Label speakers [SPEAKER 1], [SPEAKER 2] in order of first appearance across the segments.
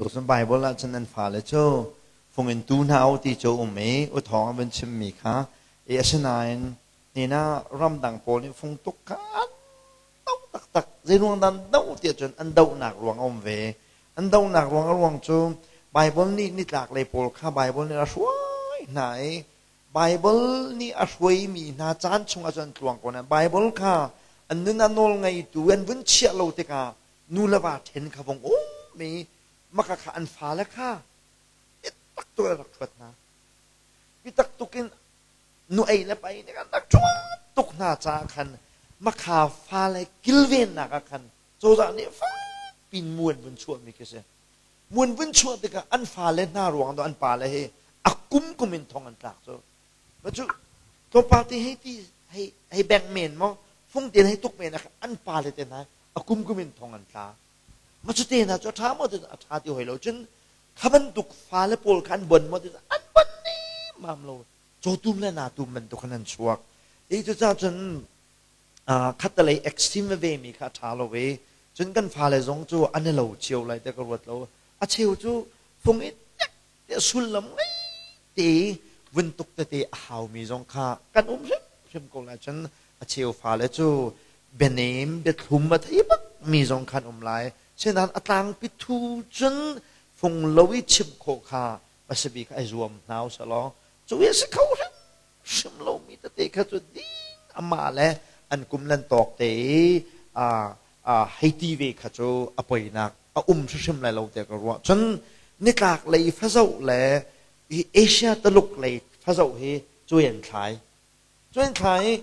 [SPEAKER 1] Cun Baibal ah cun an fale cu fung in tu hna u ti cu a um i u thawng a vun chimmi kha i asinain nina ramdang pawl nih fung tuk kha an doh taktak. Zeiruang dah an doh tiah cun an dohnak ruang a um ve. An dohnak ruang a ruang cu Baibal nih nitlaklei pawl kha Baibal nih a hruai hna i Baibal nih a hruaimi hna caan chungah cun an tluang ko nain Baibal kha an nun ah nawl ngeitu an vun chiah lo tikah nu le va ṭhen kha vung um i maka kha an fale kha biatak tuk in rak ṭhuat hna. Biatak tuk in nu ei le pa ei nih an rak ṭhuat tuk hna caah khan makha fale kilvennak ah khan cozah nih fakpi in mu an vun chuahmi khi si. Mu an vun chuah tikah an fale hna ruang do an pale hi a kum kum in thong an tlak cu. Ma cu tlawmpal te hei ti hei hei bengh men maw fung ten hei tuk men ah an pale te hna a kum kum in thong an tla. Ma cu te hna cu a ṭha maw ti a ṭha ti hoi lo cun kha bantuk fale pawl kha an bon maw ti an bon nemam lo. Cawtum le natum bantuk khan an chuak. Hi cucaah cun khattelei extreme veve mi kha a ṭha lo i cun kan fale zong cu an i lo cio lai tiah ka ruat lo. A cheu cu fung i tek tiah sullam ngei te vun tuk tete a haumi zong kha kan um hrimhrim ko lai. Cun a cheu fale cu bianem biathlum a thei bak mi zong khan um lai. Sinain a tlangpi thu cun fung lo i chimh khawh kha pasabik ai zuam hna usalaw cu i a si kho hrimhrim lomi tete kha cu ding amah le an kum lan tawk te i hei ti ve kha cu a poinak a um hrimhrim lai lo tiah ka ruah. Cun nitlak lei fazoh le hi Asia Taluk lei fazoh hi cuai an thlai. Cuai an thlai i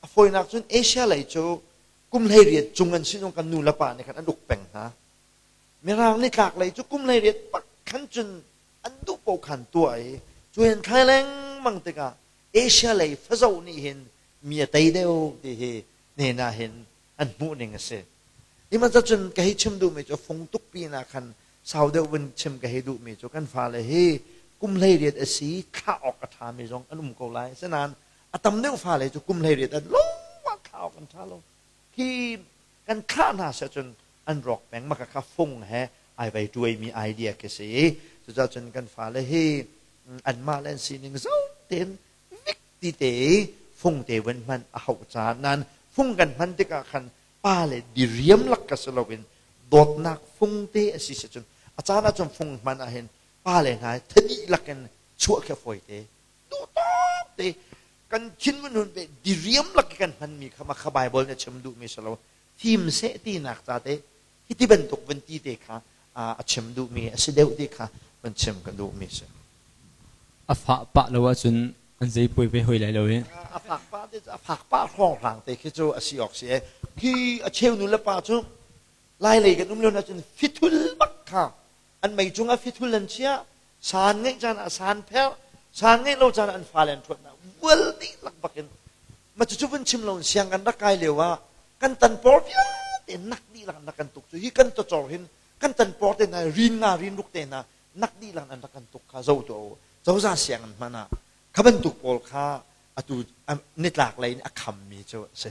[SPEAKER 1] a fawinak cun Asia lei cu kum 18 cung an si zong kan nu le pa nih khan an uk peng hna. Mirang nitlak lei cu kum 18 pak khan cun an duh paoh khan tuah i cuai an thlai lengmang tikah Asia lei fazoh nih hin mi a tei deuh ti hi hnen ah hin an hmuh ning a si. Ihmanh cun ka hei chim duhmi cu fung tuk pinah khan sau deuh vun chim ka hei duhmi cu kan fale hi kum 18 a si thlah awk a ṭhami zong an um ko lai. Asinain a tam deuh fale cu kum 18 an lo ah thlah awk an ṭha lo. Khi kan thlah hna seh cun an rawk peng maka kha fung he ai vai tuaimi idea khi si. Cucaah cun kan fale hi anmah le an sining zo tein vik ti te i fung te vun hman a hauh caan nan fung kan hman tikah khan pa le diriam lak ka si loin dawtnak fung te a si si cun a caan ah cun fung hman ah hin pa le hna thadi lakin chuah khi a fawi te duh tawk te kan thin vun hun ve diriam lak kan hman mi kha ma kha Bible nih a chim duh mi si lo thim seh tinak ca te hi ti bantuk vun ti te kha a chim duh mi a si deuh ti kha van chim ka duh mi si.
[SPEAKER 2] A fah pah lo ahcun an zei puai ve hoi lai lo i.
[SPEAKER 1] A fak pah te a fak pah hrawnghrang te khi cu a si awk si e. Khi a cheu nu le pa cu lai lei kan um lio na cun fithul bak kha an mei cungah fithul an chia san ngeih caan ah san pherh san ngeih lo caan ah an fale an ṭhuat hna vual dih lak bak in ma cucu vun chim lo in siang kan rak kai lio ah kan tan por vialte nak dih lak an rak kan tuk cu hi kan tawcor hin kan tan por te hna rin nga rin ruk te hna nak dih lak an rak kan tuk kha zo tu cozah siang an hman ah kha bantuk pawl kha atu nitlak lei in a kham mi cu a si.